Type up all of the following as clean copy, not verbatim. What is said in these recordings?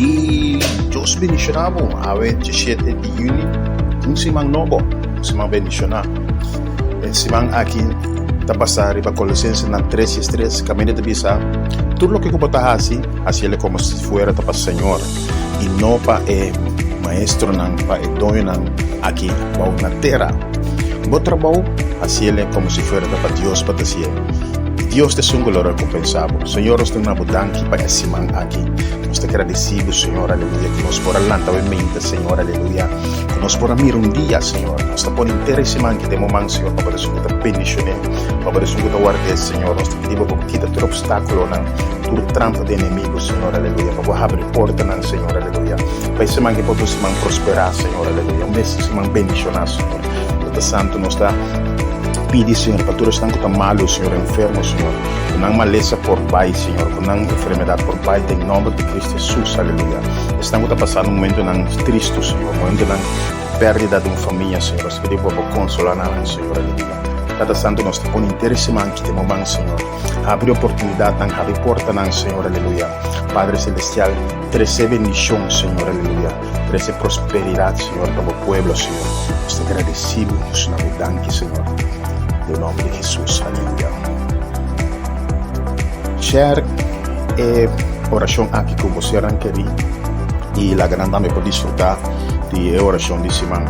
I Dios bendishoná bo. Awe diesshete di yüni, un siman nobo, un siman bendishoná. E siman aki ta basá riba Kolosensenan tres diestres, kaminda ta bisa, Tur loke ku bo ta hasi, hasiel komo si fuera ta pa Señor i no pa e maestronan, pa e doñonan aki bou na tera. Bo trabou, hasiel komo si fuera ta pa Dios pa ta hasiel. Dios ta esun ku lo rekompensá bo. Señor, nos ta duna bo danki pa e siman aki. Nos ta gradisí bo, Señor, aleluya, ku nos por a lanta awe mente, Señor, aleluya, ku nos por a mira un dia, Señor. Nos ta pone henter e siman aki den bo man, Señor, pa bo ta esun ku ta bendishoné, pa bo ta esun ku ta ward'é, Señor. Nos ta pidi bo pa bo kita tur opstákulonan, tur trampa di enemigu, Señor, aleluya, pa bo habri portanan, Señor, aleluya, pa e siman aki por ta un siman prosperá, Señor, aleluya, un siman bendishoná, Señor. Tata Santu, nos ta. Pidi, Señor, pa tur esnan ku ta malu, Señor, enfermo, Señor, ku nan malesa por bai, Señor, ku nan enfermedat por bai den nòmber di Cristo Hesus, aleluya. Esnan ku ta pasando momentunan tristu, Señor, momentunan di pèrdida di un famia, Señor, nos ta pidi bo pa konsolá nan, Señor, aleluya. Tata Santu, nos ta pone henter e siman aki den bo man, Señor. Habri oportunidatnan, habri portanan, Señor, aleluya. Padre Celestial, trese bendishon, Señor, aleluya. Trese prosperidat, Señor, pa bo pueblo, Señor. Nos ta gradeci bo, nos na bo danki, Señor. Den nomber di Jesus, aleluya. Share e oracion aki cu bo sernan keri y laga nan tambe por disfruta di e oracion di siman.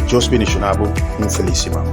Dios bendiciona bo, un feliz siman.